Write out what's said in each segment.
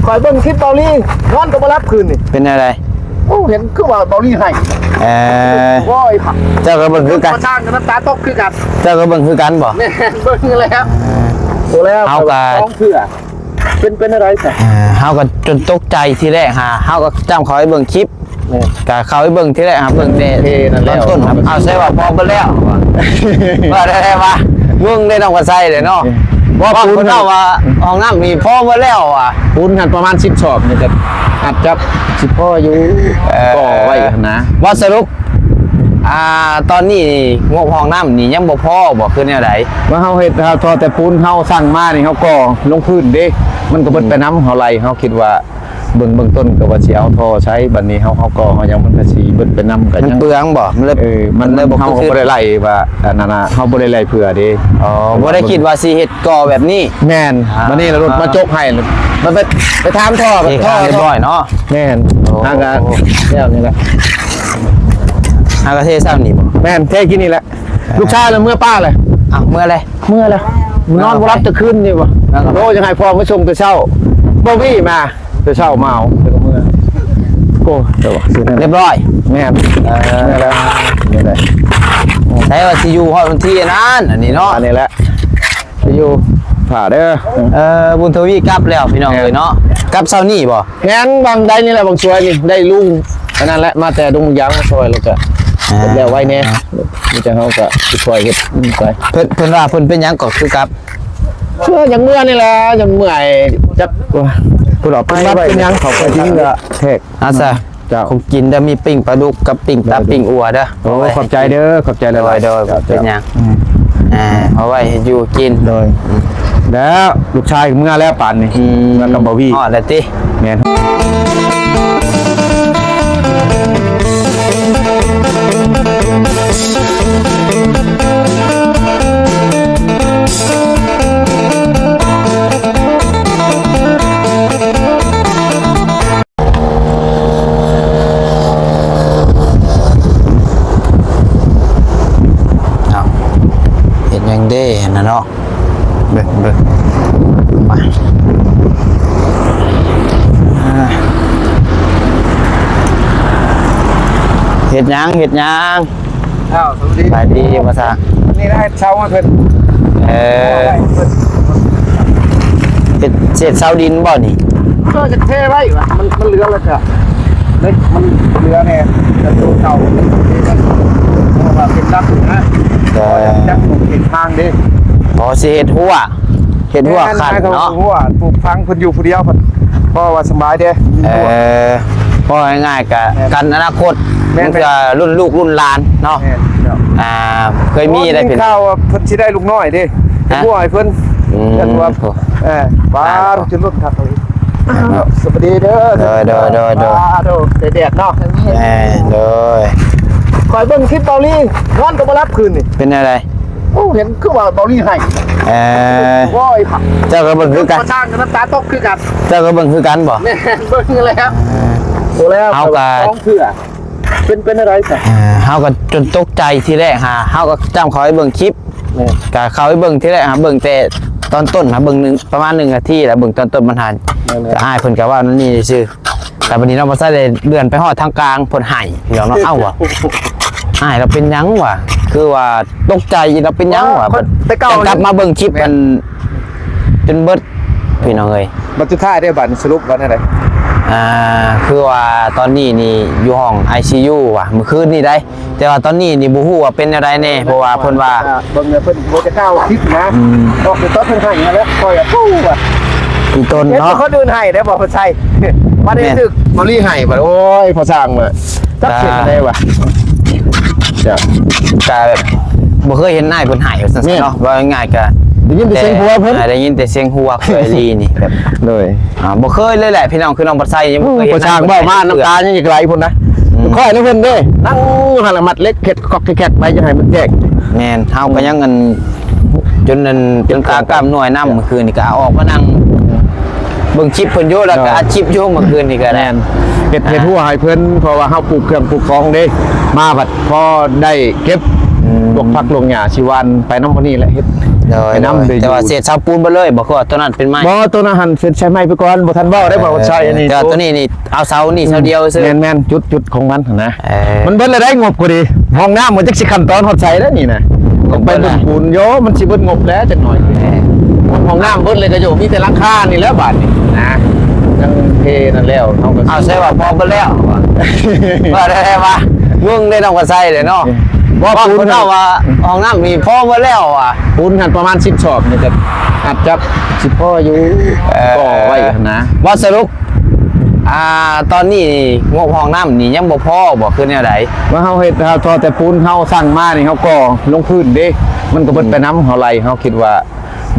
ຂ້ອຍເບິ່ງຄລິບເບົາລີ ນອນກໍບໍ່ຫຼັບຄືນນີ້. ເປັນແນວໃດ? ໂອ້ ເຫັນຄືວ່າເບົາລີໄຫ້. ເອີ ໂອ້ຍ ເຈົ້າກໍເບິ່ງຄືກັນ. ຂ້າພະເຈົ້າກໍນ້ຳຕາຕົກຄືກັນ. ເຈົ້າກໍເບິ່ງຄືກັນບໍ່? ແມ່ນ ເບິ່ງແລ້ວ. ເອີ ໂອ້ ແລ້ວ ເຮົາກໍສອງເທື່ອ. ເປັນ ເປັນແນວໃດຊະ? ເອີ ເຮົາກໍຈົນຕົກໃຈທີແລກຫາ ເຮົາກໍຈ້ຳເຂົ້າໄປເບິ່ງຄລິບ. ແມ່ນ ກະເຂົ້າໄປເບິ່ງທີແລກ ຫາເບິ່ງແຕ່ ເພນັ້ນແລ້ວ ຕອນຕົ້ນ ເອົາໃສ່ວ່າພໍເບິດແລ້ວ ວ່າໄດ້ວ່າ ເບິ່ງໄດ້ນ້ອງກະໄຊເດ້ເນາະ. ເອີ ວ່າ ວ່າ ປູນ ເພິ່ນເວົ້າວ່າຫ້ອງນ້ຳນີ້ພໍເບິດແລ້ວວ່າ ປູນຫັ້ນປະມານສິບສອບນີ້ກະອາດຈະຊິພໍຢູ່. ເອີ ກໍໄວ້ຫັ້ນນະ. ວ່າສະຫຼຸບ ອ່າ ຕອນນີ້ງົບຫ້ອງນ້ຳນີ້ຍັງບໍ່ພໍບໍ່ ຄືແນວໃດ? ວ່າເຮົາເຮັດ ເຮົາທໍ່ແຕ່ປູນ ເຮົາສັ່ງມານີ້ ເຮົາກໍລົງພື້ນເດ້ ມັນກໍເບິດໄປນຳ. ເຮົາໄລ່ ເຮົາຄິດວ່າ ເບິ່ງ ເບື້ອງຕົ້ນກໍວ່າຊິເອົາທໍ່ໃສ່ ບັດນີ້ເຮົາ ເຮົາກໍ ເຮົາຍັງ ມັນກໍຊິເບິດໄປນຳ ກໍຍັງ ມັນເປືອງບໍ່? ມັນເລີຍ ເອີ ມັນ ມັນເລີຍບໍ່ ເຮົາບໍ່ໄດ້ໄລ່ວ່າ ອັນນັ້ນນະ ເຮົາບໍ່ໄດ້ໄລ່ເພື່ອເດ້. ອໍ ບໍ່ໄດ້ຄິດວ່າຊິເຮັດກໍ່ແບບນີ້. ແມ່ນ. ອ່າ ບັດນີ້ລະລົດມາຈົກໃຫ້ ມັນໄປ ໄປຖາມທໍ່ ເອກສານຮຽບຮ້ອຍເນາະ. ແມ່ນ. ໂອ້ ຫາກະແລ້ວນີ້ລະ ຫາກະເທຊ້ຳນີ້ບໍ່? ແມ່ນ ເທກິນນີ້ແຫຼະ. ລູກຊາຍລະເມືອປ່າແຫຼະ. ອ້າວ ເມືອແລ້ວ. ເມືອແລ້ວ ນອນບໍ່ຫຼັບແຕ່ຄືນນີ້ບໍ່? ໂອ້ ຢາກໃຫ້ພໍ່ມາສົ່ງແຕ່ເຊົ້າ ບໍ່ມີມາແຕ່ເຊົ້າ ມາເອົາແລ້ວກໍເມືອ. ໂອ້ ຮຽບຮ້ອຍ. ແມ່ນ. ເອີ ເມືອແລ້ວ ນີ້ແຫຼະ. ໃສວ່າຊິຢູ່ຮອດວັນທີອັນນັ້ນ ອັນນີ້ເນາະ ອັນນີ້ແຫຼະ ຊິຢູ່ຖ້າເດີ. ເອີ ບຸນທະວີກັບແລ້ວພີ່ນ້ອງເອີຍເນາະ. ກັບເຊົ້ານີ້ບໍ່? ແມ່ນ ບາງໃດນີ້ແຫຼະ ບາງຊ່ວຍນີ້ ໄດ້ລຸງອັນນັ້ນແຫຼະ ມາແຕ່ດົງຢາງມາຊ່ອຍ ແລ້ວກະ ອ່າ ເຮັດແລ້ວໄວແດ່. ມີແຕ່ເຮົາກະຊິຊ່ອຍເຮັດໄປ. ເພິ່ນ ເພິ່ນວ່າເພິ່ນເປັນຫຍັງກໍຄືກັບ? ເພື່ອຢາກເມື່ອນີ້ແຫຼະ ຢາກເມື່ອຍ ຈັກ ເພິ່ນວ່າເປັນຫວັດເປັນຫຍັງ ເຂົາກໍຊິເມືອແທກ. ອາຊາ ເຈົ້າ ຂອງກິນໄດ້ມີປີ້ງປາດຸກກັບປີ້ງຕັບ ໂດຍ ປີ້ງອົ່ວເດີ. ໂອ້ ຂອບໃຈເດີ ຂອບໃຈຫຼາຍໆ. ໂດຍ ໂດຍ ເຈົ້າ ບໍ່ເປັນຫຍັງ. ອືມ ອ່າ ເອົາໄວ້ໃຫ້ຢູ່ກິນ. ໂດຍ ແລ້ວລູກຊາຍເມືອແລ້ວປານນີ້. ອືມ ເມືອກັບບ່າວີ. ຮອດແລ້ວຕິ? ແມ່ນ. ເອົາ ເຮັດຫຍັງເດ້ຫັ້ນນະເນາະ? ເບິ່ງ ເບິ່ງ ມາ ອ່າ ເຮັດຫຍັງ ເຮັດຫຍັງ? ອ້າວ ສະບາຍດີ ສະບາຍດີ ພໍ່ຊ່າງ. ນີ້ນະ ເຊົ່າມາເພິ່ນ. ເອີ ເຮັດ ເຮັດເສົາດິນບໍ່ນີ້? ກໍຈະເທໄວ້ວ່າ ມັນ ມັນເຫຼືອແລ້ວກະ ເຫຼັກມັນເຫຼືອແດ່ ແຕ່ໂຕເກົ່າ ເພາະວ່າເປັນຫຼັກນະ. ເອີ ຈັກເຂດທາງເດ້. ອໍ ຊິເຮັດຮົ້ວ ເຮັດຮົ້ວ ແມ່ນ ຂັ້ນເນາະ ເຮັດຮົ້ວ ປູກຝັງເພິ່ນຢູ່ຜູ້ດຽວ ເພິ່ນ ເພາະວ່າສະບາຍເດ້. ເອີ ເວົ້າງ່າຍໆ ກະ ແມ່ນ ກັນອະນາຄົດ ແມ່ນໆ ເພື່ອລຸ້ນລູກລຸ້ນຫຼານເນາະ. ແມ່ນເຈົ້າ. ອ່າ ເຄີຍມີໄດ້ ເພາະວ່າໄດ້ຍິນຂ່າວວ່າເພິ່ນຊິໄດ້ລູກນ້ອຍເດ້ ເຮັດ ຮະ ຮົ້ວໃຫ້ເພິ່ນ. ອືມ ເອີ ປາ ອ່າ ຈົນລົ້ນຄັກເລີຍ. ສະບາຍດີເດີ. ໂດຍ ໂດຍ ໂດຍ ໂດຍ. ປາ ໂດຍ ແດດເນາະ. ແມ່ນ ໂດຍ. ຂ້ອຍເບິ່ງຄລິບເບົາລີ ນອນກໍບໍ່ຫຼັບຄືນນີ້. ເປັນແນວໃດ? ໂອ້ ເຫັນຄືວ່າເບົາລີໄຫ້. ເອີ ໂອ້ຍ ເຈົ້າກໍເບິ່ງຄືກັນ. ຂ້າພະເຈົ້າກໍນ້ຳຕາຕົກຄືກັນ. ເຈົ້າກໍເບິ່ງຄືກັນບໍ່? ແມ່ນ ເບິ່ງແລ້ວ. ເອີ ໂອ້ ແລ້ວ ເຮົາກໍສອງເທື່ອ. ເປັນ ເປັນແນວໃດຊະ? ເອີ ເຮົາກໍຈົນຕົກໃຈທີແລກຫາ ເຮົາກໍຈ້ຳເຂົ້າໄປເບິ່ງຄລິບ. ແມ່ນ ກໍເຂົ້າໄປເບິ່ງທີແລກຫາ ເບິ່ງແຕ່ຕອນຕົ້ນຫາ ເບິ່ງໜຶ່ງ ປະມານໜຶ່ງນາທີ ແລ້ວເບິ່ງຕອນຕົ້ນມັນຫັ້ນ. ແມ່ນໆ ກໍອ້າຍເພິ່ນກໍເວົ້ານັ້ນນີ້ຊື່. ແຕ່ບັດນີ້ເນາະ ບໍ່ທັນໄດ້ເລື່ອນໄປຮອດທາງກາງ ເພິ່ນໄຫ້ ພີ່ນ້ອງເນາະ. ເອົ້າວ່າ ອ້າຍລາວເປັນຫຍັງຫວາ? ຄືວ່າຕົກໃຈອີກ ລາວເປັນຫຍັງຫວາ? ເອີ ແຕ່ເກົ່າ ຈັງກັບມາເບິ່ງຄລິບ ແມ່ນ ອັນ ຈົນເບິດ ພີ່ນ້ອງເອີຍ. ບັດສຸດທ້າຍໄດ້ ບັດສະຫຼຸບວ່າແນວໃດ? ອ່າ ຄືວ່າຕອນນີ້ນີ້ຢູ່ຫ້ອງໄອຊີຢູຫວາ ມື້ຄືນນີ້ໄດ໋. ແຕ່ວ່າຕອນນີ້ນີ້ບໍ່ຮູ້ວ່າເປັນແນວໃດແດ່ ເພາະວ່າເພິ່ນວ່າ ເບິ່ງແລ້ວເພິ່ນບໍ່ຈະກ້າຄິດນະ. ອືມ ອອກແຕ່ຕອນເພິ່ນໄຫ້ຫັ້ນແຫຼະ ຂ້ອຍກໍ ໂອ້ ວ່າ ອີຕົນເນາະ ເຫັນແຕ່ຄົນອື່ນໄຫ້ໄດ້ບໍ່ ເພິ່ນໃສ່ ມາໄດ້ ແມ່ນ ຖືກ ເບົາລີໄຫ້ບັດ. ໂອ້ຍ ພໍ່ຊ່າງວ່າ ຈັກເປັນແນວໃດຫວາ? ເຈົ້າ ກະແບບບໍ່ເຄີຍເຫັນອ້າຍເພິ່ນໄຫ້ວ່າຊັ້ນເນາະ. ແມ່ນ ເວົ້າງ່າຍໆ ກະໄດ້ຍິນແຕ່ສຽງຫົວເພິ່ນ. ອ່າ ໄດ້ຍິນແຕ່ສຽງຫົວເຄີຍລີນີ້ແບບ ໂດຍ ອ່າ ບໍ່ເຄີຍເລີຍແຫຼະ ພີ່ນ້ອງ ຄືນ້ອງບັດໄຊຍັງບໍ່ເຄີຍເຫັນ. ໂອ້ ພໍ່ຊ່າງເວົ້າມານ້ຳຕາຍັງໄຫຼພຸ້ນນະ. ອືມ ຂ້ອຍນະເພິ່ນເດ້ ນັ່ງຫັ້ນລະມັດເຫຼັກເຮັດຄອກແຄກໄປ ຈະໃຫ້ມັນແຈກ. ແມ່ນ ເຮົາກໍຍັງ ອັນ ຈົນ ອັນ ຈົນຕາກ້ຳນວຍນຳ. ເມື່ອຄືນນີ້ກໍອອກມານັ່ງເບິ່ງຄລິບເພິ່ນຢູ່ ແລ້ວກໍອັດຄລິບຢູ່ເມື່ອຄືນນີ້ກໍໄດ້. ແມ່ນ ເຮັດ ອ່າ ເຮັດຮົ້ວໃຫ້ເພິ່ນ ເພາະວ່າເຮົາປູກເຄື່ອງປູກຂອງເດ້ ມາບັດພໍໄດ້ເກັບ ອືມ ພວກຜັກຫຼວງຫຍ້າຊິຫວ່ານໄປນຳມື້ນີ້ແຫຼະ ເຮັດ ໂດຍ ໄປນຳ ໂດຍ ເລີຍ ແຕ່ວ່າເສດເສົາປູນເບິດເລີຍບໍ່? ຄືວ່າຕົວນັ້ນເປັນໄມ້ ບໍ່ ຕົວນັ້ນຫັ້ນເປັນໃຊ້ໄມ້ໄປກ່ອນ ບໍ່ທັນເວົ້າໄດ້ວ່າ ເອີ ໃຊ້ອັນນີ້ ແຕ່ວ່າຕົວນີ້ນີ້ເອົາເສົານີ້ເສົາດຽວຊື່ ອືມ ແມ່ນໆ ຈຸດ ຈຸດຂອງມັນຫັ້ນນະ ເອີ ມັນເບິດແລ້ວໄດ໋ ງົບກໍດີ ຫ້ອງນ້ຳມັນຈັກຊິຂັ້ນຕອນຮອດໃສແລ້ວນີ້ນະ ຕ້ອງໄປເບິ່ງປູນ ໂຍ ມັນຊິເບິດງົບແລ້ວຈັກໜ້ອຍ ເອີ ຫ້ອງນ້ຳເບິດເລີຍກໍໂຍ ມີແຕ່ຫຼັງຄານີ້ແຫຼະບາດນີ້ນະ ຍັງເທນັ້ນແລ້ວ ເຮົາກໍ ເອົາ ໃສ່ວ່າພໍເບິດແລ້ວ ວ່າໄດ້ວ່າ ງງເດ້ ນ້ອງກະໄຊເດ້ເນາະ ບໍ່ ບອກ ປູນ ເພິ່ນເວົ້າວ່າຫ້ອງນ້ຳນີ້ພໍເບິດແລ້ວວ່າ ປູນຫັ້ນປະມານສິບສອບນີ້ກໍອາດຈະຊິພໍຢູ່ ເອີ ກໍໄວ້ຫັ້ນນະ ວ່າສະຫຼຸບ ອ່າ ຕອນນີ້ງົບຫ້ອງນ້ຳນີ້ຍັງບໍ່ພໍບໍ່ ຄືແນວໃດ? ວ່າເຮົາເຮັດ ເຮົາທໍ່ແຕ່ປູນເຮົາສັ່ງມານີ້ ເຮົາກໍລົງພື້ນເດ້ ມັນກໍເບິດໄປນຳ ເຮົາໄລ່ ເຮົາຄິດວ່າ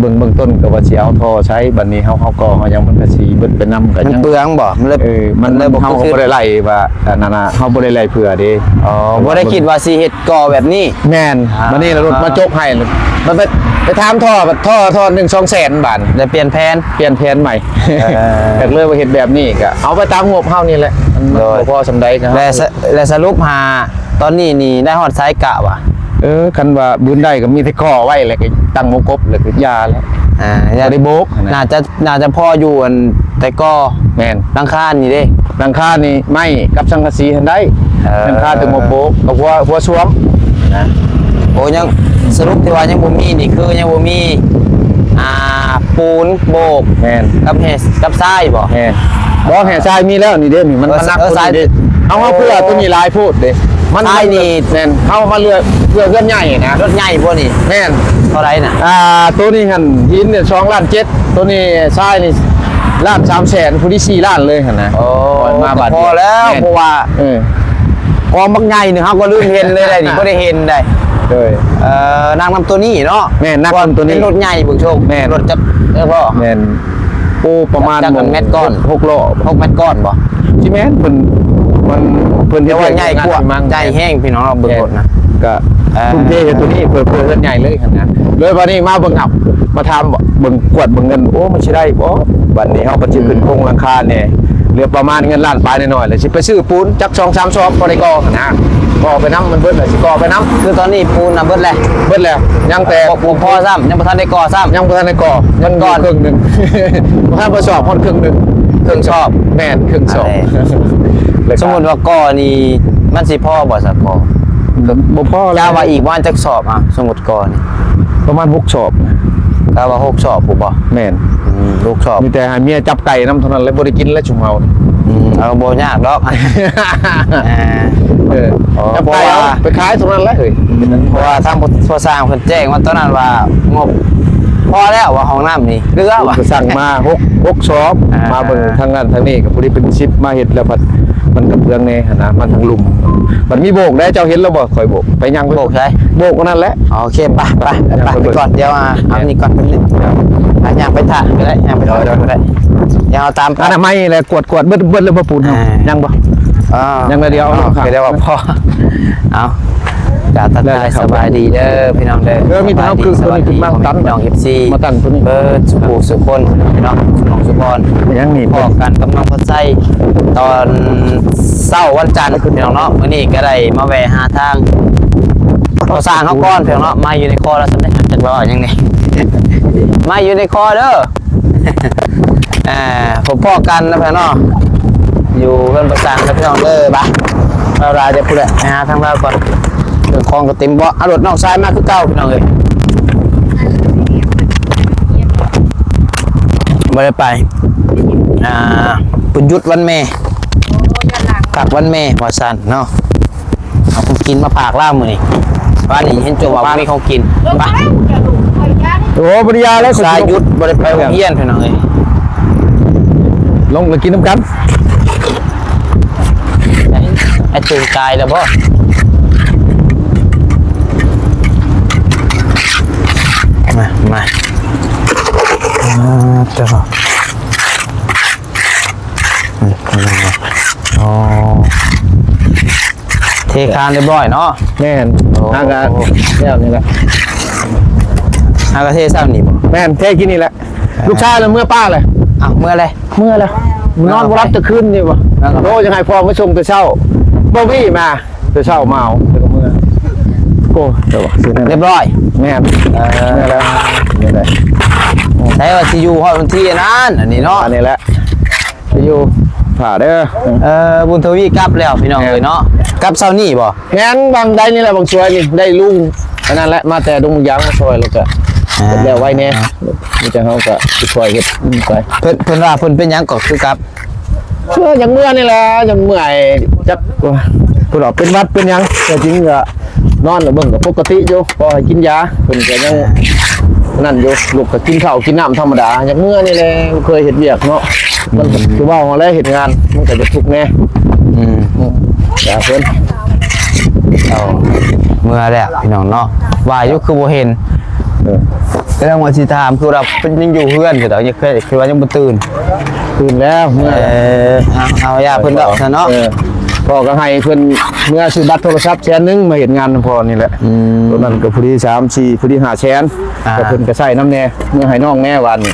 ເບິ່ງເບື້ອງຕົ້ນກໍວ່າຊິເອົາທໍ່ໃຊ້ ບັດນີ້ເຮົາ ເຮົາກໍເຮົາຫຍັງ ມັນກໍຊິເບິດໄປນຳ ກໍຍັງ ມັນເປືອງບໍ່? ມັນເລີຍ ເອີ ມັນ ມັນເລີຍບໍ່ ເຮົາກໍບໍ່ໄດ້ໄລ່ວ່າ ອັນນັ້ນນະ ເຮົາບໍ່ໄດ້ໄລ່ເພື່ອເດ້ ອໍ ບໍ່ໄດ້ຄິດວ່າຊິເຮັດກໍແບບນີ້ ແມ່ນ ອ່າ ບັດນີ້ລະລົດມາຈົກໃຫ້ ມັນໄປ ໄປຖາມທໍ່ ບັດທໍ່ ທໍ່ໜຶ່ງສອງແສນບາດ ແລ້ວປ່ຽນແຜນ ປ່ຽນແຜນໃໝ່ ເອີ ກໍເລີຍວ່າເຮັດແບບນີ້ ກໍເອົາໄປຕາມງົບເຮົານີ້ແຫຼະ ມັນ ໂດຍ ບໍ່ພໍສ່ຳໃດກໍ ແລະ ສະ ແລະ ສະຫຼຸບຫາ ຕອນນີ້ນີ້ໄດ້ຮອດໃສກະວ່າ ເອີ ຄັນວ່າບືນໄດ້ກໍມີແຕ່ກໍ່ໄວ້ ແລ້ວກໍຕັ້ງໝໍກົບ ແລ້ວກໍຢ່າແລ້ວ ອ່າ ບໍ່ໄດ້ໂບກນະ ໜ້າຈະ ໜ້າຈະພໍຢູ່ ອັນ ແຕ່ກໍ່ ແມ່ນ ຫຼັງຄານີ້ເດ້ ຫຼັງຄານີ້ໄມ້ກັບສັງກະສີຫັ້ນໄດ້ ເອີ ຫຼັງຄາແຕ່ໝໍໂປະກັບຫົວ ຫົວຊວມນະ ໂອ້ ຍັງ ສະຫຼຸບທີ່ວ່າຍັງບໍ່ມີນີ້ ຄືຍັງບໍ່ມີ ອ່າ ປູນໂບກ ແມ່ນ ກັບແຮ່ ກັບຊາຍບໍ່? ແຮ່ ບໍ່ ແຮ່ຊາຍມີແລ້ວນີ້ເດ້ ນີ້ມັນ ເອີ ມັນໜັກ ເອີ ຊາຍ ເຮົາ ເຮົາເພື່ອໂຕນີ້ຫຼາຍໂພດເດ້ ມັນ ຊາຍນີ້ ແມ່ນ ເຮົາມາເລືອກ ເລືອກເຮືອນໃຫຍ່ນະ ລົດໃຫຍ່ບໍ່ນີ້? ແມ່ນ ເທົ່າໃດນະ? ອ່າ ໂຕນີ້ຫັ້ນຫີນນີ້ສອງລ້ານເຈັດ ໂຕນີ້ຊາຍນີ້ລ້ານສາມແສນ ຜູ້ນີ້ສີ່ລ້ານເລີຍຫັ້ນນະ ໂອ້ ມາບາດ ພໍແລ້ວ ແມ່ນ ເພາະວ່າ ເອີ ກອງບັກໃຫຍ່ໜຶ່ງ ເຮົາກໍລືມເຫັນເລີຍໄດ໋ນີ້ ບໍ່ໄດ້ເຫັນໄດ໋ ໂດຍ ເອີ ນັກນຳໂຕນີ້ເນາະ ແມ່ນ ນັກນຳໂຕນີ້ ເປັນລົດໃຫຍ່ເບິ່ງໂຊກ ແມ່ນ ລົດຈັກ ເອີ ບໍ່ ແມ່ນ ໂອ້ ປະມານ ຈັກແມັດກ້ອນ ຫົກລໍ້ ຫົກແມັດກ້ອນບໍ່? ຊິແມ່ນ ເພິ່ນ ມັນ ເພິ່ນເຮັດ ແຕ່ວ່າໃຫຍ່ກວ່າ ໃຫຍ່ແຮງພີ່ນ້ອງເນາະ ເບິ່ງລົດນະ ກໍ ອ່າ ທຸ່ມເທເຮັດໂຕນີ້ເພື່ອ ເພື່ອເຮືອນໃຫຍ່ເລີຍຫັ້ນນະ ເລີຍບັດນີ້ມາເບິ່ງ ເອົາ ມາຖາມເບິ່ງ ກວດເບິ່ງເງິນ ໂອ້ ມັນຊິໄດ້ບໍ່? ບັດນີ້ເຮົາກໍຊິຂຶ້ນ ອືມ ໂຄງຫຼັງຄາແດ່ ເຫຼືອປະມານເງິນລ້ານປາຍໜ້ອຍໆ ແລ້ວຊິໄປຊື້ປູນຈັກສອງສາມຊອບ ພໍໄດ້ກໍ່ຫັ້ນນະ ກໍ່ໄປນຳ ມັນເບິດແລ້ວ ຊິກໍ່ໄປນຳ ຄືຕອນນີ້ປູນນະເບິດແລ້ວ ເບິດແລ້ວ ຍັງແຕ່ ບໍ່ ບໍ່ພໍຊ້ຳ ຍັງບໍ່ທັນໄດ້ກໍ່ຊ້ຳ ຍັງບໍ່ທັນໄດ້ກໍ່ ມັນຢູ່ເຄິ່ງໜຶ່ງ ບໍ່ທັນໄປຊອບຮອດເຄິ່ງໜຶ່ງ ເຄິ່ງຊອບ ແມ່ນ ເຄິ່ງຊອບ ແລ້ວກໍ ສົມມຸດວ່າກໍ່ນີ້ ມັນຊິພໍບໍ່ຊະ ກໍ່ ອືມ ບໍ່ພໍແລ້ວ ກະວ່າອີກປະມານຈັກຊອບ ອ່າ ສົມມຸດ ກໍນີ້ປະມານຫົກຊອບ ກະວ່າຫົກຊອບພຸ້ນບໍ່? ແມ່ນ ອືມ ຫົກຊອບ ມີແຕ່ໃຫ້ເມຍຈັບໄກ່ນຳເທົ່ານັ້ນແຫຼະ ບໍ່ໄດ້ກິນແລ້ວຊຸມເຮົາ ອືມ ເອົາ ບໍ່ຍາກດອກ ເອີ ເອີ ຈັບໄກ່ເອົາ ເພາະວ່າ ໄປຂາຍເທົ່ານັ້ນແຫຼະເຮີ້ຍ ອືມ ເພາະວ່າທາງຜູ້ ຜູ້ສ້າງເພິ່ນແຈ້ງມາຕອນນັ້ນວ່າ ງົບພໍແລ້ວວ່າຫ້ອງນ້ຳນີ້ ເຫຼືອວ່າ ເພິ່ນກໍສັ່ງມາຫົກ ຫົກຊອບ ອ່າ ມາເບິ່ງທາງນັ້ນທາງນີ້ກໍພໍດີເປັນສິບ ມາເຮັດແລ້ວພັດ ມັນກໍເປືອງແດ່ຫັ້ນນະ ມັນທັງລຸ່ມ ບັດມີໂບກໄດ໋ ເຈົ້າເຫັນແລ້ວບໍ່? ຂ້ອຍໂບກ ໄປຍ່າງໄປ ໂບກໃສ? ໂບກອັນນັ້ນແຫຼະ ໂອເຄ ໄປ ໄປ ໄປ ໄປກ່ອນ ດຽວ ອ່າ ເອົານີ້ກ່ອນ ໄປ ໄປ ຍ່າງໄປຖ້າກໍໄດ້ ຍ່າງໄປຖ້າກໍໄດ້ ດຽວເອົາຕາມ ອະນາໄມແຫຼະ ກວດ ກວດ ເບິດ ເບິດແລ້ວບໍ່ ປູນເຮົາ ອ່າ ຍັງບໍ່? ອ່າ ຍັງແລ້ວ ດຽວເອົາ ອ່າ ຂ້າງ ກໍໄດ້ວ່າພໍ ເອົາ ກະທັກທາຍສະບາຍດີເດີພີ່ນ້ອງເດີ ເອີ ມີແຕ່ເຮົາຄືຕົວນີ້ຂຶ້ນມາຕັ້ງ ພີ່ນ້ອງ ເອັຟຊີ ມາຕັ້ງຕົວນີ້ ເບິດສູ່ຜູ້ສູ່ຄົນເນາະ ສູ່ນ້ອງສຸພອນ ຍັງນີ້ ພໍ້ກັນກັບນ້ອງພັດໄຊຕອນເຊົ້າວັນຈັນພີ່ນ້ອງເນາະ ມື້ນີ້ກໍໄດ້ມາແວ່ຫາທາງພໍ່ຊ່າງເຮົາກ່ອນພີ່ນ້ອງເນາະ ໄມ້ຢູ່ໃນຄໍລາວສ່ຳໃດ ຈັກວ່າຫຍັງນີ້ ໄມ້ຢູ່ໃນຄໍເດີ ອ່າ ພົບພໍ້ກັນນະພີ່ນ້ອງເນາະ ຢູ່ເຮືອນພໍ່ຊ່າງນະພີ່ນ້ອງເດີ ບາຍ ເອົາລະ ດຽວພຸ້ນແຫຼະ ໄປຫາທາງລາວກ່ອນ ເຄື່ອງຂອງກໍເຕັມເບາະ ເອົາລົດນ້ອງຊາຍມາຄືເກົ່າພີ່ນ້ອງເອີຍ ບໍ່ໄດ້ໄປ ອ່າ ເພິ່ນຢຸດວັນແມ່ ພັກວັນແມ່ວ່າຊັ້ນເນາະ. ເອົາຂອງກິນມາຝາກລາວມື້ນີ້ ວ່ານີ້ເຫັນເຈົ້າວ່າບໍ່ມີຂອງກິນ ໄປ ໂອ້ ບໍ່ໄດ້ຢາແລ້ວ ສາຍຢຸດ ບໍ່ໄດ້ໄປໂຮງຮຽນພີ່ນ້ອງເອີຍ ລົງໄປກິນນຳກັນ ໄອ້ຕູນຕາຍແລ້ວບໍ່ ມາ ມາ ອ່າ ເຈົ້າ ອໍ ເທຄານຮຽບຮ້ອຍເນາະ ແມ່ນ ໂອ້ ຫາກະແລ້ວນີ້ແຫຼະ ຫາກະເທຊ້ຳນີ້ບໍ່ ແມ່ນ ເທກິນນີ້ແຫຼະ ລູກຊາຍລະເມືອປ້າແຫຼະ ອ້າວ ເມືອແລ້ວ ເມືອແລ້ວ ນອນບໍ່ຫຼັບແຕ່ຄືນນີ້ບໍ່ ໂອ້ ຍັງໃຫ້ພໍ່ມາສົ່ງແຕ່ເຊົ້າ ບໍ່ມີມາແຕ່ເຊົ້າມາເອົາ ແລ້ວກໍເມືອ ໂກ ໂອ້ ດຽວວ່າຊິ ຮຽບຮ້ອຍ ແມ່ນ ເອີ ນີ້ແຫຼະ ນີ້ແຫຼະ ໃຊ້ວ່າຊິຢູ່ຮອດວັນທີອັນນັ້ນ ອັນນີ້ເນາະ ອັນນີ້ແຫຼະ ຊິຢູ່ຖ້າເດີ ເອີ ບຸນທະວີກັບແລ້ວພີ່ນ້ອງເອີຍເນາະ ກັບເຊົ້ານີ້ບໍ່? ແມ່ນ ຫວ່າງໃດນີ້ແຫຼະ ຫວ່າງຊ່ວຍນີ້ ໄດ້ລຸງອັນນັ້ນແຫຼະ ມາແຕ່ດົງບາງຢາງມາຊ່ອຍ ແລ້ວກະ ອ່າ ແລ້ວໄວແດ່ ມີແຕ່ເຮົາກະຊິຊ່ອຍເຮັດໄປ ເພິ່ນ ເພິ່ນວ່າເພິ່ນເປັນຫຍັງກໍຄືກັບ? ເພື່ອຢາກເມື່ອນີ້ແຫຼະ ຢາກເມື່ອຍ ຈັກ ເພິ່ນວ່າເປັນຫວັດເປັນຫຍັງ ແຕ່ຈິງກະນອນແລ້ວເບິ່ງກະປົກກະຕິຢູ່ ກໍໃຫ້ກິນຢາ ເພິ່ນກະຍັງນັ້ນຢູ່ ລູກກະກິນເຂົ້າກິນນ້ຳທຳມະດາ ຢາກເມື່ອນີ້ແຫຼະ ບໍ່ເຄີຍເຮັດວຽກເນາະ ມັນກະຄືເວົ້າຫັ້ນແຫຼະ ເຮັດງານມັນກະຈະທຸກແດ່ ອືມ ຢາກເພິ່ນ ເອົາ ເມື່ອແລ້ວພີ່ນ້ອງເນາະ ວ່າຢູ່ຄືບໍ່ເຫັນ ເອີ ກຳລັງວ່າຊິຖາມ ຄືວ່າເພິ່ນຍັງຢູ່ເຮືອນຢູ່ດອກ ຍັງຄື ຄືວ່າຍັງບໍ່ຕື່ນ ຕື່ນແລ້ວ ເມື່ອ ເອີ ເອົາ ເອົາ ຢ່າເພິ່ນດອກຊັ້ນເນາະ ເອີ ພໍ່ກໍໃຫ້ເພິ່ນເມືອຊື້ບັດໂທລະສັບແສນໜຶ່ງ ມາເຮັດງານນຳພໍ່ນີ້ແຫຼະ ອືມ ໂຕນັ້ນກໍພໍດີສາມສີ່ ພໍດີຫ້າແສນ ອ່າ ກໍເພິ່ນກໍໃຊ້ນຳແດ່ ເມືອໃຫ້ນ້ອງແດ່ວານນີ້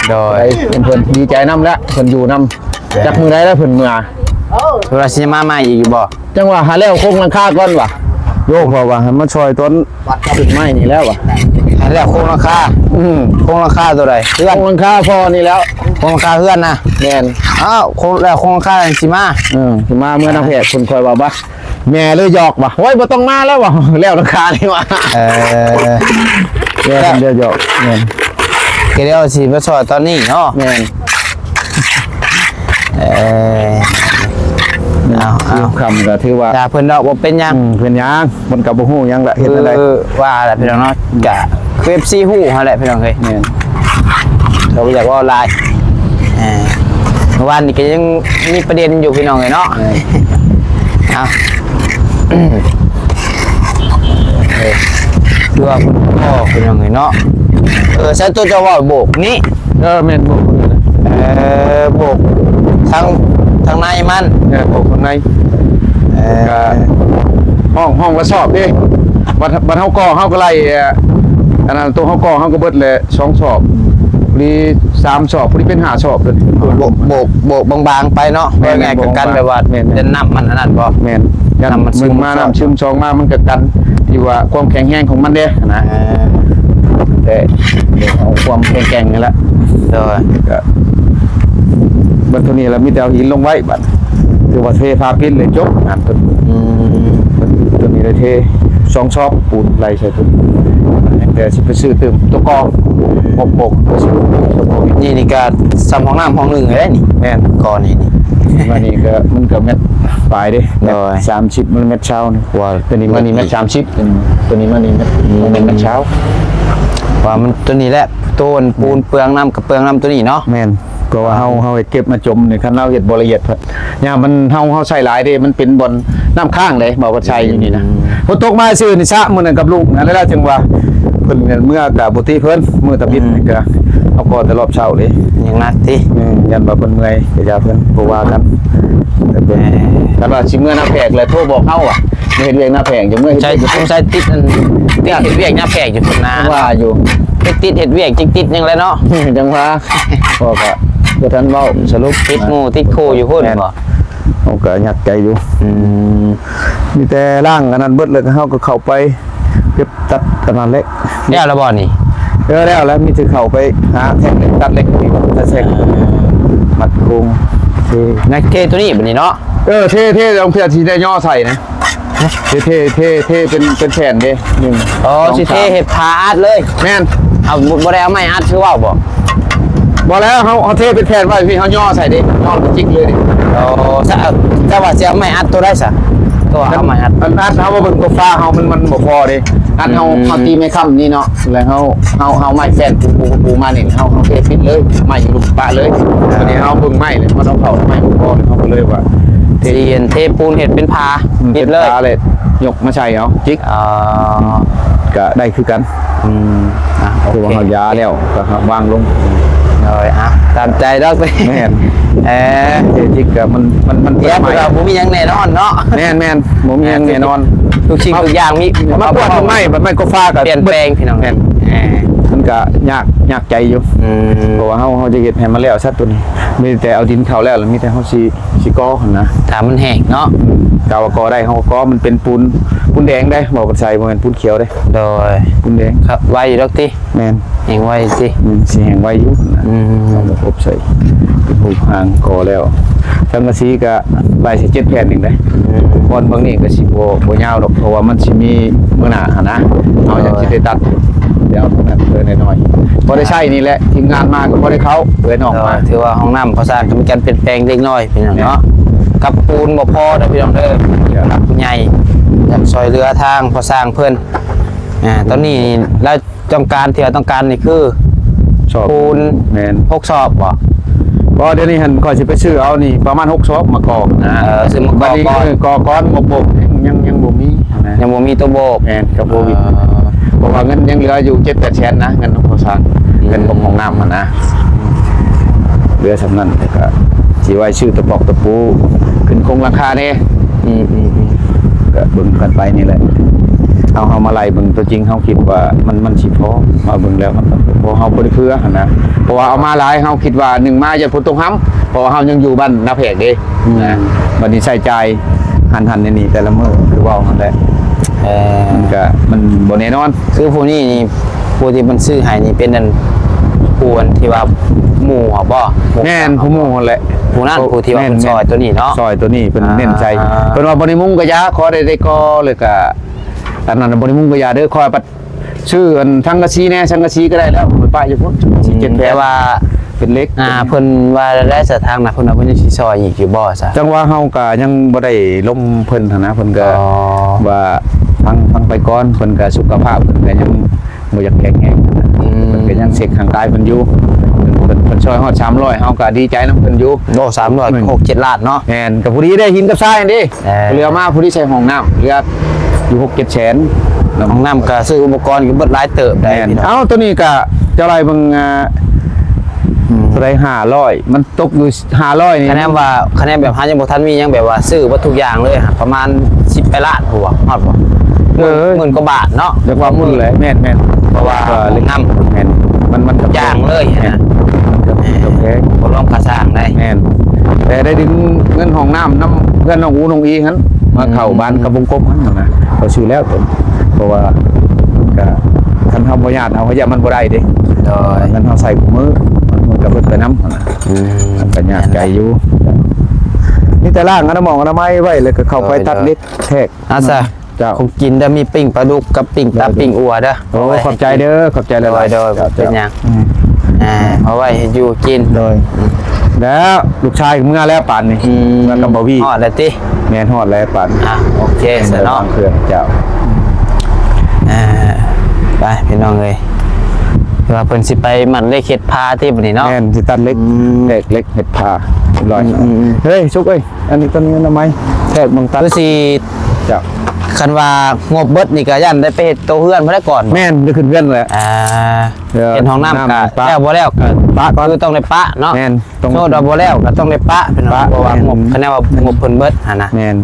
ໂດຍ ໄດ້ເພິ່ນ ເພິ່ນດີໃຈນຳແຫຼະ ເພິ່ນຢູ່ນຳ ຈັກມື້ໃດແລ້ວເພິ່ນເມືອ ເພິ່ນວ່າຊິມາໃໝ່ອີກຢູ່ບໍ່? ຈັ່ງວ່າຫາແລ້ວໂຄງຫຼັງຄາກ່ອນວ່າ ໂຍ ເພາະວ່າໃຫ້ມາຊ່ອຍຕອນຂຶ້ນໄມ້ນີ້ແລ້ວວ່າ ໃຫ້ແລ້ວໂຄງຫຼັງຄາ ອືມ ໂຄງຫຼັງຄາໂຕໃດ? ເຮືອນ ໂຄງຫຼັງຄາພໍ່ນີ້ແລ້ວ ໂຄງຫຼັງຄາເຮືອນນະ ແມ່ນ ອ້າວ ໂຄງ ແລ້ວໂຄງຫຼັງຄາຈັ່ງຊິມາ ເອີ ຊິມາເມືອນາແພກ ເພິ່ນຄ່ອຍວ່າ ແມ່ເລີຍຫຍອກວ່າ ໂອ້ຍ ບໍ່ຕ້ອງມາແລ້ວວ່າ ແລ້ວຫຼັງຄານີ້ວ່າ ເອີ ແມ່ເພິ່ນເລີຍຫຍອກ ແມ່ນ ກໍແລ້ວຊິມາຊ່ອຍຕອນນີ້ເນາະ ແມ່ນ ເອີ ເອົາ ເອົາ ຄ່ຳກໍຖືວ່າ ຢ່າເພິ່ນດອກ ບໍ່ເປັນຫຍັງ ອືມ ເປັນຫຍັງ ມັນກໍບໍ່ຮູ້ຫຍັງລະ ເຮັດແນວໃດ ຄືວ່າແຫຼະພີ່ນ້ອງເນາະ ກະຄືເອັຟຊີຮູ້ຫັ້ນແຫຼະພີ່ນ້ອງເອີຍ ແມ່ນ ເຂົາບໍ່ຢາກເວົ້າຫຼາຍ ເອີ ເມື່ອວານນີ້ກໍຍັງມີປະເດັນຢູ່ພີ່ນ້ອງເອີຍເນາະ ແມ່ນ ເອົາ ເອີ ຄືວ່າເພິ່ນກໍພີ່ນ້ອງເອີຍເນາະ ເອີ ໃຊ້ໂຕເຈົ້າເວົ້າໂບກນີ້ ເອີ ແມ່ນ ໂບກ ເອີ ໂບກທາງ ທາງໃນມັນ ແມ່ນ ໂບກທາງໃນ ເອີ ກໍຫ້ອງ ຫ້ອງລະສອບເດ້ ບັດ ບັດເຮົາກໍ່ເຮົາກໍໄລ່ ອັນນັ້ນ ໂຕເຮົາກໍ່ເຮົາກໍເບິດແຫຼະ ສອງສອບ ພໍດີສາມສອບ ພໍດີເປັນຫ້າສອບ ໂບກ ໂບກ ໂບກບາງໆໄປເນາະ ແມ່ນ ເພື່ອໃຫ້ກັນແບບວ່າ ແມ່ນ ຢ້ານນ້ຳມັນອັນນັ້ນບໍ່ ແມ່ນ ຢ້ານໜຶ່ງມານ້ຳຊຶມ ສອງມາມັນກໍກັນ ທີ່ວ່າຄວາມແຂງແຮງຂອງມັນເດ້ນະ ເອີ ແຕ່ເອົາຄວາມແຂງແກງນີ້ແຫຼະ ໂດຍ ກໍບັດເທົ່ານີ້ລະ ມີແຕ່ເອົາຫີນລົງໄວ້ບັດ ຖືວ່າເທຝາປິດເລີຍ ຈົບງານຕົວນີ້ ອືມ ຕົວນີ້ໄດ້ເທສອງຊອບ ປູນໄລ່ໃສ່ຕົວນີ້ ແຕ່ຊິໄປຊື້ຕື່ມຕົວກອງ ອືມ ໂບກ ໂບກ ນີ້ ນີ້ກໍສ່ຳຫ້ອງນ້ຳຫ້ອງໜຶ່ງເລີຍນີ້ ແມ່ນ ກໍນີ້ນີ້ ມານີ້ກໍ ມັນກໍແມັດປາຍເດ້ ໂດຍ ແມັດສາມສິບ ມັນແມັດຊາວນີ້ ວ່າ ຕົວນີ້ມານີ້ແມັດສາມສິບ ຕົວນີ້ມານີ້ແມັດ ອືມ ມັນແມັດຊາວ ວ່າມັນຕົວນີ້ແຫຼະ ໂຕນປູນເປືອງນ້ຳກໍເປືອງນ້ຳຕົວນີ້ເນາະ ແມ່ນ ເພາະວ່າເຮົາ ເຮົາເຮັດເກັບມາຈົມນີ້ ຄັນເຮົາເຮັດບໍ່ລະອຽດ ຍາມມັນ ເຮົາ ເຮົາໃສ່ຫຼາຍເດ້ ມັນເປັນບ່ອນນ້ຳຄ້າງເດ້ ບໍ່ວ່າໃສ່ຢູ່ນີ້ນະ ອືມ ຝົນຕົກມາຊື່ນີ້ ສະມື້ນັ້ນກັບລຸງຫັ້ນແຫຼະ ຈຶ່ງວ່າເພິ່ນເມືອກະບໍ່ຕິເພິ່ນ ມື້ຕາບິດນີ້ກະ ອືມ ເຮົາກໍແຕ່ຮອບເຊົ້າເດ້ ຍັງໜັກຕິ ອືມ ຢ້ານວ່າເພິ່ນເມື່ອຍ ກະຢ່າເພິ່ນ ບໍ່ວ່າກັນ ແຕ່ເພິ່ນ ແໝ່ ຄັນວ່າຊິເມືອນາແພກແລ້ວໂທບອກເຮົາວ່າ ມາເຮັດວຽກນາແພກ ຈະເມືອເຮັດວຽກ ສົງໄສ ສົງໄສຕິດອັນ ຕິດເຮັດວຽກນາແພກຢູ່ພຸ້ນນະ ວ່າຢູ່ ຕິດ ຕິດເຮັດວຽກ ຕິດ ຕິດຫຍັງແຫຼະເນາະ ຈັ່ງວ່າ ເພາະວ່າບໍ່ທັນເວົ້າ ສະຫຼຸບ ຕິດໝູ່ຕິດຄູ່ຢູ່ພຸ້ນ ແມ່ນ ບໍ່ ເຮົາກໍຫຍັກໃຈຢູ່ ອືມ ມີແຕ່ລ້າງອັນນັ້ນເບິດ ແລ້ວກໍເຮົາກໍເຂົ້າໄປເກັບຕັດອັນນັ້ນເລັກ ແລ້ວລະບໍ່ນີ້? ເອີ ແລ້ວ ແລ້ວມີແຕ່ເຂົ້າໄປຫາແທ່ງເຫຼັກ ຕັດເຫຼັກນີ້ ຕັດແທ່ງ ມັດໂຄງ ເທ ໃນເທຕົວນີ້ບັດນີ້ເນາະ ເອີ ເທ ເທ ລອງເພື່ອຊິໄດ້ຍໍໃສ່ນະ ເທ ເທ ເທ ເທເປັນ ເປັນແຜ່ນເດ້ ໜຶ່ງ ອໍ ສອງ ຊິເທ ສາມ ເຮັດຝາອັດເລີຍ ແມ່ນ ເອົາ ບໍ່ ບໍ່ໄດ້ເອົາໄມ້ອັດຄືເວົ້າບໍ່? ບໍ່ແລ້ວ ເຮົາ ເຮົາເທເປັນແຜ່ນໄວ້ ພີ່ ເຮົາຍໍໃສ່ເດ້ ຍໍແລ້ວກໍຈິກເລີຍເດ້ ອໍ ຊະ ເຈົ້າວ່າຊິເອົາໄມ້ອັດໂຕໃດຊະ? ໂຕເອົາໄມ້ອັດ ອັນອັດເຮົາມາເບິ່ງຕົວຝາເຮົາ ມັນ ມັນບໍ່ພໍເດ້ ອັດເຮົາ ອືມ ເຮົາຕີໄມ້ຄ້ຳນີ້ເນາະ ແລ້ວເຮົາ ເຮົາ ເຮົາເອົາໄມ້ແປ້ນປູໆໆມານີ້ ເຮົາ ເຮົາເທປິດເລີຍ ໄມ້ຢູ່ລຸ່ມປະເລີຍ ອ່າ ບັດນີ້ເຮົາເບິ່ງໄມ້ແລ້ວ ມັນເອົາເຂົ້າໄມ້ບໍ່ພໍ ເຮົາກໍເລີຍວ່າ ຊິເທ ເທປູນເຮັດເປັນຝາ ອືມ ປິດເລີຍ ເປັນຝາແລ້ວ ຍົກມາໃສ່ເອົາ ຈິກ ອໍ ກໍໄດ້ຄືກັນ ອືມ ອ່ະ ໂອເຄ ຄືວ່າເຮົາຢາແລ້ວ ກໍວາງລົງ ໂດຍ ອ່ະ ຕາມໃຈດອກ ແມ່ນ ເອີ ເດຈິກກໍມັນ ມັນ ມັນ ເອີ ບໍ່ມີຫຍັງແນ່ນອນເນາະ ແມ່ນໆ ບໍ່ມີຫຍັງແນ່ນອນ ທຸກສິ່ງທຸກຢ່າງມີ ມາກວດຕົ້ນໄມ້ ບັດໄມ້ກໍຟ້າກໍປ່ຽນແປງ ພີ່ນ້ອງ ແມ່ນ ເອີ ມັນ ກະຍາກ ຍາກໃຈຢູ່ ອືມ ເພາະວ່າເຮົາ ເຮົາຈະເຮັດໃຫ້ມັນແລ້ວຊະໂຕນີ້ ມີແຕ່ເອົາດິນເຂົ້າແລ້ວ ແລ້ວມີແຕ່ເຮົາຊິ ຊິກໍ່ຫັ້ນນະ ຖ້າມັນແຫ້ງເນາະ ອືມ ຖ້າວ່າກໍ່ໄດ້ເຮົາກໍກໍ່ ມັນເປັນປູນ ປູນແດງເດ້ ເວົ້າກັນໃສ່ ບໍ່ແມ່ນປູນຂຽວເດ້ ໂດຍ ປູນແດງ ຄັບ ໄວຢູ່ດອກຕິ ແມ່ນ ແຫ້ງໄວຕິ ອືມ ຊິແຫ້ງໄວຢູ່ ອືມ ເອົາມາອົບໃສ່ເປັນຮູບຮ່າງກໍ່ແລ້ວ ສັງກະສີກະໄລ່ໃສ່ເຈັດແຜ່ນເອງເດ້ ອືມ ບ່ອນເບື້ອງນີ້ກະຊິບໍ່ ບໍ່ຍາວດອກ ເພາະວ່າມັນຊິມີມື້ໜ້າຫັ້ນນະ ເຮົາຍັງຊິໄດ້ຕັດ ໄດ້ເອົາຕົງນັ້ນເອີ ໜ້ອຍໆ ພໍໄດ້ໃຊ້ນີ້ແຫຼະ ທີມງານມາກໍພໍໄດ້ເຂົ້າ ເອື້ອຍນ້ອງມາ ເອີ ຖືວ່າຫ້ອງນ້ຳພໍສ້າງກໍມີການປ່ຽນແປງເລັກນ້ອຍພີ່ນ້ອງເນາະ ແມ່ນ ກັບປູນບໍ່ພໍເດີພີ່ນ້ອງເດີ ເອີ ຜູ້ໃຫຍ່ຢາກຊ່ອຍເຫຼືອທາງພໍສ້າງເພິ່ນ ອ່າ ຕອນນີ້ລາວ ຕ້ອງການ ທີ່ວ່າຕ້ອງການນີ້ຄື ຊອບ ປູນ ແມ່ນ ຫົກຊອບບໍ່? ບໍ່ ດຽວນີ້ຫັ້ນຂ້ອຍຊິໄປຊື້ເອົານີ້ປະມານຫົກຊອບມາກໍ່ນະ ເອີ ຊື້ມາກໍ່ ບາດນີ້ ກ່ອນ ເອີ ກໍ່ກ່ອນ ໝົກໂບກຍັງ ຍັງ ຍັງບໍ່ມີນະ ຍັງບໍ່ມີໂຕໂບກ ແມ່ນ ກັບໂຄວິດ ເອີ ເພາະວ່າເງິນຍັງເຫຼືອຢູ່ເຈັດແປດແສນນະ ເງິນກໍ່ສ້າງ ອືມ ເງິນງົບຫ້ອງນ້ຳຫັ້ນນະ ເຫຼືອສ່ຳນັ້ນ ແລ້ວກໍຊິໄວ້ຊື້ຕະປອກຕະປູ ຂຶ້ນໂຄງຫຼັງຄາແດ່ ອືມໆ ກໍເບິ່ງກັນໄປນີ້ແຫຼະ ເຮົາ ເຮົາມາໄລ່ເບິ່ງຕົວຈິງ ເຮົາຄິດວ່າມັນ ມັນຊິພໍ ມາເບິ່ງແລ້ວມັນ ເພາະເຮົາບໍ່ໄດ້ເຜື່ອຫັ້ນນະ ເພາະວ່າເອົາມາຫຼາຍ ເຮົາຄິດວ່າໜຶ່ງມາຢ້ານຝົນຕົກຮຳ ເພາະວ່າເຮົາຍັງຢູ່ບ້ານນາແພກເດ້ ອືມ ນະ ບັດນີ້ໃຊ້ຈ່າຍຫັ້ນໆ ນີ້ໆ ແຕ່ລະມື້ຄືເວົ້າຫັ້ນແຫຼະ ເອີ ມັນກະ ມັນບໍ່ແນ່ນອນ ຄືຜູ້ນີ້ນີ້ ຜູ້ທີ່ເພິ່ນຊື້ໃຫ້ນີ້ເປັນອັນ ຜູ້ອັນທີ່ວ່າໝູ່ເຮົາບໍ່? ແມ່ນ ຜູ້ໝູ່ຫັ້ນແຫຼະ ຜູ້ນັ້ນ ຜູ້ທີ່ວ່າເພິ່ນຊ່ອຍໂຕນີ້ເນາະ ຊ່ອຍໂຕນີ້ ເພິ່ນເນັ້ນໃສ່ ອ່າ ເພິ່ນວ່າບໍ່ໄດ້ມຸງກະຢ່າ ຂໍໄດ້ ໄດ້ກໍ່ ແລ້ວກະ ອັນນັ້ນບໍ່ໄດ້ມຸງກະຢ່າເດີ ຂ້ອຍປະ ຊື້ອັນສັງກະສີແດ່ ສັງກະສີກໍໄດ້ແລ້ວ ໄປປະຢູ່ພຸ້ນ ອືມ ເຈັດແຜ່ນ ແຕ່ວ່າເປັນເຫຼັກ ອ່າ ເປັນ ເພິ່ນວ່າໄດ້ສະທາງນະ ເພິ່ນວ່າເພິ່ນຍັງຊິຊ່ອຍອີກຢູ່ບໍ່ຊະ? ຈັ່ງວ່າເຮົາກໍຍັງບໍ່ໄດ້ລົມເພິ່ນຫັ້ນນະ ເພິ່ນກໍ ອໍ ວ່າຟັງ ຟັງໄປກ່ອນ ເພິ່ນກໍສຸຂະພາບເພິ່ນກໍຍັງບໍ່ຢາກແຂງແຮງ ອືມ ເພິ່ນກໍຍັງເຊັກຮ່າງກາຍເພິ່ນຢູ່ ເພິ່ນ ເພິ່ນຊ່ອຍຮອດສາມຮ້ອຍ ເຮົາກໍດີໃຈນຳເພິ່ນຢູ່ ໂອ້ ສາມຮ້ອຍ ແມ່ນ ຫົກເຈັດລ້ານເນາະ ແມ່ນ ກໍພໍດີໄດ້ຫີນກັບຊາຍຫັ້ນເດ ເອີ ເຫຼືອມາຜູ້ທີ່ໃສ່ຫ້ອງນ້ຳ ເຫຼືອຢູ່ຫົກເຈັດແສນ ຫ້ອງນ້ຳກໍຊື້ອຸປະກອນກໍເບິດຫຼາຍເຕີບໄດ໋ ແມ່ນ ເອົາ ໂຕນີ້ກໍເຈົ້າໄລ່ເບິ່ງ ອ່າ ອືມ ເທົ່າໃດ ຫ້າຮ້ອຍ ມັນຕົກຢູ່ຫ້າຮ້ອຍນີ້ ຄະແນນວ່າ ຄະແນນແບບເຮົາຍັງບໍ່ທັນມີຫຍັງ ແບບວ່າຊື້ເບິດທຸກຢ່າງເລີຍ ປະມານສິບປາຍລ້ານພຸ້ນ ຮອດບໍ່? ເອີ ໝື່ນກວ່າບາດເນາະ ຢາກວ່າໝື່ນແຫຼະ ແມ່ນໆ ເພາະວ່າຫ້ອງນ້ຳ ແມ່ນ ມັນ ມັນກໍ ຢ່າງເລີຍ ແມ່ນ ນະ ມັນກໍ ມັນກໍແພງ ບໍ່ລວມຄ່າສ້າງໄດ໋ ແມ່ນ ແຕ່ໄດ້ດຶງເງິນຫ້ອງນ້ຳນຳເພື່ອນນ້ອງອູນ້ອງອີຫັ້ນ ມາເຂົ້າ ອືມ ບ້ານກັບວົງກົບຫັ້ນນະ ເຂົາຊື້ແລ້ວ ເພາະວ່າກໍຄັນເຮົາບໍ່ຍາດເອົາ ເຮົາຢ້ານມັນບໍ່ໄດ້ເດ້ ໂດຍ ເງິນເຮົາໃຊ້ຄູ່ມື້ ມັນ ມັນກໍເບິດໄປນຳຫັ້ນນະ ອືມ ມັນກໍຍາກໃຈຢູ່ ມີແຕ່ລ້າງອະນາ ໝອງອະນາໄມໄວ້ ແລ້ວກໍເຂົ້າໄປ ໂດຍ ຕັດເຫຼັກແທກ ໂດຍ ອາຊະ ເຈົ້າ ຂອງກິນເດີ ມີປີ້ງປາດຸກກັບປີ້ງຕັບ ໂດຍ ປີ້ງອົ່ວເດີ ໂອ້ ຂອບໃຈເດີ ຂອບໃຈຫຼາຍໆ ໂດຍ ໂດຍ ເຈົ້າ ເປັນຫຍັງ ອືມ ອ່າ ເອົາໄວ້ໃຫ້ຢູ່ກິນ ໂດຍ ແລ້ວລູກຊາຍເມືອແລ້ວປານນີ້ ອືມ ເມືອກັບບ່າວວີ ຮອດແລ້ວຕິ ແມ່ນ ຮອດແລ້ວປານນີ້ ອ່ະ ໂອເຄຊະເນາະ ເຄື່ອງເຈົ້າ ອ່າ ໄປພີ່ນ້ອງເອີຍ ຄືວ່າເພິ່ນຊິໄປໝັ້ນເຫຼັກເຮັດຜ້າຕິບັດນີ້ເນາະ ແມ່ນ ຊິຕັດເຫຼັກ ອືມ ແທກເຫຼັກເຮັດຜ້າຮຽບຮ້ອຍ ອືມໆໆ ເຮີ້ຍ ສຸກເອີຍ ອັນນີ້ ຕົວນີ້ອະນາໄມ ແທກເບິ່ງຕັດ ຄືຊິ ເຈົ້າ ຄັນວ່າງົບເບິດນີ້ກໍຢ້ານໄດ້ໄປເຮັດໂຕເຮືອນພຸ້ນແຫຼະກ່ອນ ແມ່ນ ໄດ້ຂຶ້ນເຮືອນແຫຼະ ອ່າ ເອີ ເຮັດຫ້ອງນ້ຳ ນ້ຳ ກໍ ປະ ແລ້ວບໍ່ແລ້ວກໍ ເອີ ປະກ່ອນ ຄືຕ້ອງໄດ້ປະເນາະ ແມ່ນ ຕ້ອງ ໂຊດວ່າບໍ່ແລ້ວກໍຕ້ອງໄດ້ປະ ປະ ເພາະວ່າ ແມ່ນ ງົບ ຄະແນນວ່າງົບເພິ່ນເບິດຫັ້ນນະ ແມ່ນ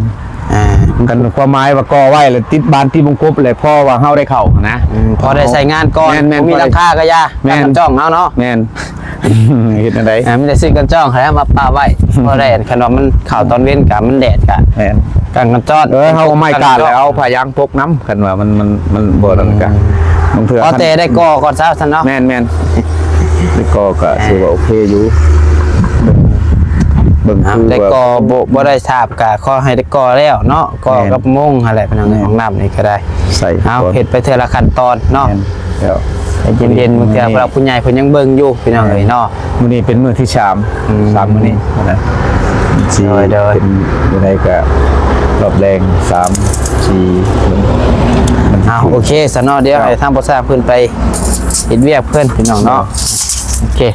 ອ່າ ຄັນຄວາມໝາຍວ່າກໍ່ໄວ້ແລ້ວຕິດບານຕິດວົງກົບແລ້ວ ພໍວ່າເຮົາໄດ້ເຂົ້າຫັ້ນນະ ອືມ ພໍໄດ້ໃຊ້ງານກ່ອນ ແມ່ນໆ ບໍ່ມີຫຼັງຄາກໍຢ່າ ແມ່ນ ກັນຈ້ອງເຮົາເນາະ ແມ່ນ ເຮັດແນວໃດ ອ່າ ມີແຕ່ຊື້ກັນຈ້ອງໃຫ້ເຮົາມາປະໄວ້ ພໍໄດ້ ຄັນວ່າມັນເຂົ້າຕອນເວັນກະ ມັນແດດກະ ແມ່ນ ກັນກັນຈ້ອງ ເອີ ເຮົາເອົາໄມ້ກາດແລ້ວເອົາຜ້າຢາງປົກນຳ ຄັນວ່າມັນ ມັນ ມັນບໍ່ນັ້ນກະ ອືມ ບາງເທື່ອ ພໍແຕ່ໄດ້ກໍ່ກ່ອນຊະຊັ້ນເນາະ ແມ່ນໆ ໄດ້ກໍ່ກໍຖືວ່າໂອເຄຢູ່ ເບິ່ງ ເບິ່ງ ເອົາ ຄື ໄດ້ ວ່າ ກໍ່ບໍ່ ບໍ່ໄດ້ສາບກໍຂໍໃຫ້ໄດ້ກໍ່ແລ້ວເນາະ ກໍ່ ແມ່ນ ກັບມຸງຫັ້ນແຫຼະ ພີ່ນ້ອງ ແມ່ນ ຫ້ອງນ້ຳນີ້ກໍໄດ້ ໃສ່ ເອົາ ເຮັດໄປເທື່ອລະຂັ້ນຕອນເນາະ ແມ່ນ ແລ້ວ ໃຈເຢັນໆ ມື້ນີ້ ເພື່ອຜູ້ຫຼັກຜູ້ໃຫຍ່ເພິ່ນຍັງເບິ່ງຢູ່ພີ່ນ້ອງເອີຍເນາະ ມື້ນີ້ເປັນມື້ທີສາມ ອືມ ສາມມື້ນີ້ນະ ຊິ ໂດຍ ໂດຍ ເປັນຈັ່ງໃດກໍຮອບແລງ ສາມ ສີ່ ເອົາ ໂອເຄຊະເນາະ ດຽວໃຫ້ທາງພໍ່ຊ້າງເພິ່ນໄປເຮັດວຽກເພິ່ນພີ່ນ້ອງເນາະ ໂອເຄ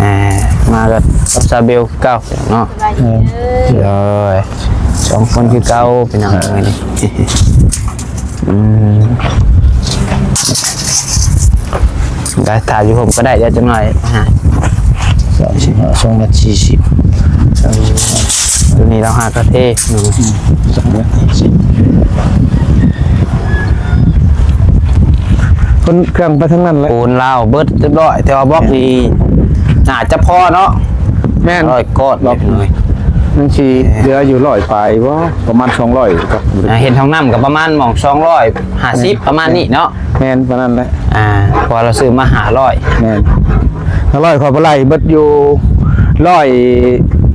ອ່າ ມາກັບຊາເບວເກົ່າເນາະ ເອີ ໂດຍ ສອງຄົນຄືເກົ່າພີ່ນ້ອງເອີຍ ອືມ ໄດ້ ຖ້າຢູ່ຮົ່ມກໍໄດ້ ດຽວຈັກໜ້ອຍຫາ ສາມສິບຫ້າ ສອງແມັດສີ່ສິບ ຕົວນີ້ລາວຫາກະເທ ສອງແມັດສີ່ສິບ ຄົນເຄື່ອງໄປທາງນັ້ນແຫຼະ ປູນລາວເບິດຮຽບຮ້ອຍ ແຕ່ວ່າບລັອກນີ້ໜ້າຈະພໍເນາະ ແມ່ນ ຮ້ອຍກ້ອນ ບລັອກ ເລັກນ້ອຍ ມັນຊິເຫຼືອຢູ່ຮ້ອຍປາຍບໍ່ ປະມານສອງຮ້ອຍ ອ່າ ເຮັດຫ້ອງນ້ຳກໍປະມານໝ່ອງສອງຮ້ອຍຫ້າສິບ ປະມານນີ້ເນາະ ແມ່ນປານນັ້ນແຫຼະ ອ່າ ເພາະວ່າລາວຊື້ມາຫ້າຮ້ອຍ ແມ່ນ ຫ້າຮ້ອຍ ຂ້ອຍບໍ່ໄລ່ເບິດຢູ່ຮ້ອຍ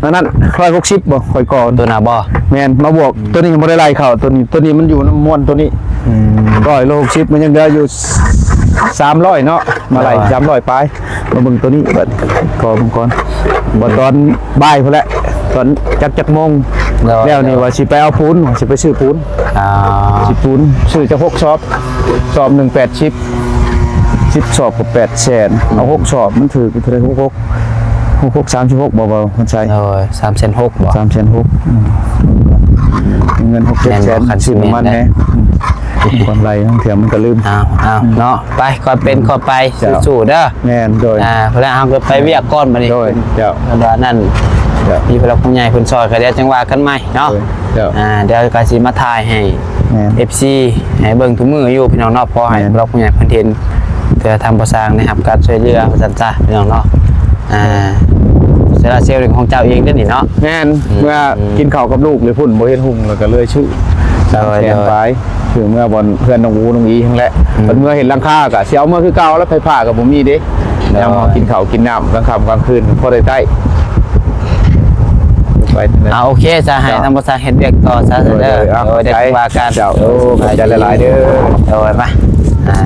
ອັນນັ້ນ ຮ້ອຍຫົກສິບບໍ່ ຂ້ອຍກໍ ຕົວໜ້າບໍ່ ແມ່ນ ມາບວກ ຕົວນີ້ຍັງບໍ່ໄດ້ໄລ່ເຂົ້າ ຕົວນີ້ ຕົວນີ້ມັນຢູ່ນຳມວນຕົວນີ້ ອືມ ຮ້ອຍ ຮ້ອຍຫົກສິບ ມັນຍັງເຫຼືອຢູ່ສາມຮ້ອຍເນາະ ມາໄລ່ ໂດຍ ສາມຮ້ອຍປາຍ ມາເບິ່ງຕົວນີ້ບັດ ຂໍເບິ່ງກ່ອນ ບໍ່ ຕອນບ່າຍພຸ້ນແຫຼະ ຕອນຈັກ ຈັກໂມງ ໂດຍ ແລ້ວນີ້ ໂດຍ ວ່າຊິໄປເອົາປູນ ວ່າຊິໄປຊື້ປູນ ອ່າ ຊື້ປູນ ຊື້ຈັກຫົກສອບ ສອບໜຶ່ງແປດສິບ ສິບສອບກໍແປດແສນ ເອົາຫົກສອບ ມັນຖືກເທົ່າໃດ ຫົກ ຫົກ ຫົກ ສາມສິບຫົກ ບໍ່ ບໍ່ ມັນໃຊ້ ໂດຍ ສາມແສນຫົກບໍ່ ສາມແສນຫົກ ອືມ ເງິນຫົກເຈັດແສນ ແມ່ນບໍ່ ຄັນຊິ ຊື້ນ້ຳມັນແດ່ ແມ່ນແດ່ ອືມ ກ່ອນໄລ່ ລາງເທື່ອມັນກໍລືມ ເອົາ ເອົາ ເນາະ ໄປ ຄ່ອຍເປັນຄ່ອຍໄປ ເຈົ້າ ສູ້ໆເດີ ແມ່ນ ໂດຍ ອ່າ ເວລາເຮົາກໍໄປວຽກກ່ອນບັດນີ້ ໂດຍ ເຈົ້າ ເພິ່ນວ່ານັ້ນ ເຈົ້າ ມີຜູ້ຫຼັກຜູ້ໃຫຍ່ເພິ່ນຊ່ອຍ ກໍດຽວຈັ່ງວ່າກັນໃໝ່ເນາະ ໂດຍ ເຈົ້າ ອ່າ ດຽວກໍຊິມາຖ່າຍໃຫ້ ແມ່ນ ເອັຟຊີ ໃຫ້ເບິ່ງທຸກມື້ຢູ່ພີ່ນ້ອງເນາະ ພໍໃຫ້ ແມ່ນ ຜູ້ຫຼັກຜູ້ໃຫຍ່ເພິ່ນເຫັນ ເພື່ອທາງບໍ່ສ້າງໄດ້ຮັບການຊ່ວຍເຫຼືອວ່າຊັ້ນຊະ ພີ່ນ້ອງເນາະ ອ່າ ໂຊລາເຊວນີ້ຂອງເຈົ້າເອງເດ້ນີ້ເນາະ ແມ່ນ ອືມ ເມື່ອ ອືມ ກິນເຂົ້າກັບລູກຢູ່ພຸ້ນ ບໍ່ເຫັນຮຸ່ງ ແລ້ວກໍເລີຍຊື້ ໂດຍ ສາມແສນ ໂດຍ ປາຍ ຊື້ເມື່ອບ່ອນເພື່ອນນ້ອງອູ ນ້ອງອີຫັ້ນແຫຼະ ອືມ ເພິ່ນເມື່ອເຫັນຫຼັງຄາກໍຊິເອົາເມື່ອຄືເກົ່າ ແລ້ວໄຟຟ້າກໍບໍ່ມີເດ້ ໂດຍ ຍາມເຮົາກິນເຂົ້າກິນນ້ຳກາງຄ່ຳກາງຄືນ ພໍໄດ້ໃຊ້ ໄປເລີຍ ອ່າ ໂອເຄ ສະ ໃຫ້ ເຈົ້າ ທາງບໍ່ສ້າງເຮັດວຽກຕໍ່ຊະ ໂດຍ ເດີ ໂດຍ ເອົາ ໂດຍ ເຂົ້າໃຈ ໄດ້ວ່າກັນ ເຈົ້າ ໂອ້ ຂອບໃຈຫຼາຍໆເດີ ໂດຍ ໄປ ອ່າ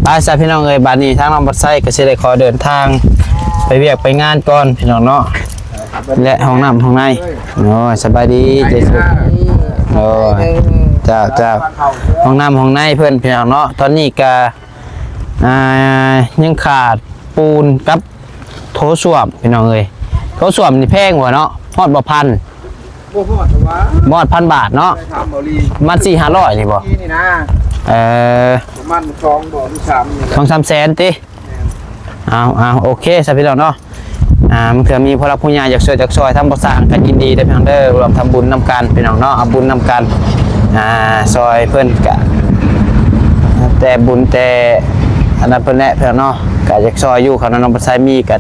ໄປຊະພີ່ນ້ອງເອີຍ ບັດນີ້ທາງນ້ອງບໍ່ສ້າງກໍຊິໄດ້ຂໍເດີນທາງໄປວຽກໄປງານກ່ອນພີ່ນ້ອງເນາະ ແລະ ຫ້ອງນ້ຳຫ້ອງໃນ ໂອ້ຍ ສະບາຍດີ ເຈົ້າ ໂອ້ຍ ເຈົ້າ ເຈົ້າ ຫ້ອງນ້ຳຫ້ອງໃນເພິ່ນພີ່ນ້ອງເນາະ ຕອນນີ້ກະ ອ່າ ຍັງຂາດປູນກັບໂຖສ້ວມພີ່ນ້ອງເອີຍ ໂຖສ້ວມນີ້ແພງບໍ່ເນາະ ຮອດບໍ່ພັນ ບໍ່ຮອດຫວາ ບໍ່ຮອດພັນບາດເນາະ ໄດ້ຖາມເບົາຫຼີ ປະມານສີ່ຫ້າຮ້ອຍນີ້ບໍ່ ນີ້ນະ ເອີ ປະມານສອງບໍ່ ຫຼື ສາມນີ້ແຫຼະ ສອງສາມແສນຕິ ແມ່ນ ເອົາ ເອົາ ໂອເຄຊະພີ່ນ້ອງເນາະ ອ່າ ບາງເທື່ອມີຜູ້ຫຼັກຜູ້ໃຫຍ່ຢາກຊ່ວຍຢາກຊ່ອຍ ທາງບໍ່ສ້າງກໍຍິນດີເດີພີ່ນ້ອງເດີ ຮ່ວມທຳບຸນນຳກັນພີ່ນ້ອງເນາະ ເອົາບຸນນຳກັນ ອ່າ ຊ່ອຍເພິ່ນກະແຕ່ບຸນແຕ່ອັນນັ້ນເພິ່ນແຫຼະພີ່ນ້ອງເນາະ ກະຢາກຊ່ອຍຢູ່ ຄັນວ່ານ້ອງບໍ່ສ້າງມີກະ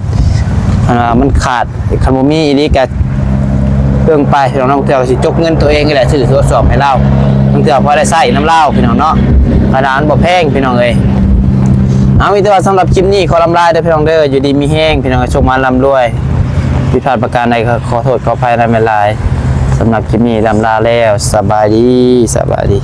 ຄັນວ່າມັນຂາດ ຄັນບໍ່ມີອີ່ຫຼີກະເບິ່ງໄປພີ່ນ້ອງເນາະ ບາງເທື່ອກໍຊິຈົກເງິນຕົວເອງນີ້ແຫຼະ ຊື້ໂທລະສັບໃຫ້ລາວ ບາງເທື່ອພໍໄດ້ໃຊ້ນຳລາວພີ່ນ້ອງເນາະ ຂະໜາດມັນບໍ່ແພງພີ່ນ້ອງເອີຍ ເອົາ ມີແຕ່ວ່າສຳລັບຄລິບນີ້ຂໍລຳລາເດີພີ່ນ້ອງເດີ ຢູ່ດີມີແຮງພີ່ນ້ອງ ໂຊກໝານລ່ຳລວຍ ຜິດພາດປະການໃດກໍຂໍໂທດຂໍອະໄພນຳຫຼາຍໆ ສຳລັບຄລິບນີ້ລຳລາແລ້ວ ສະບາຍດີ ສະບາຍດີ.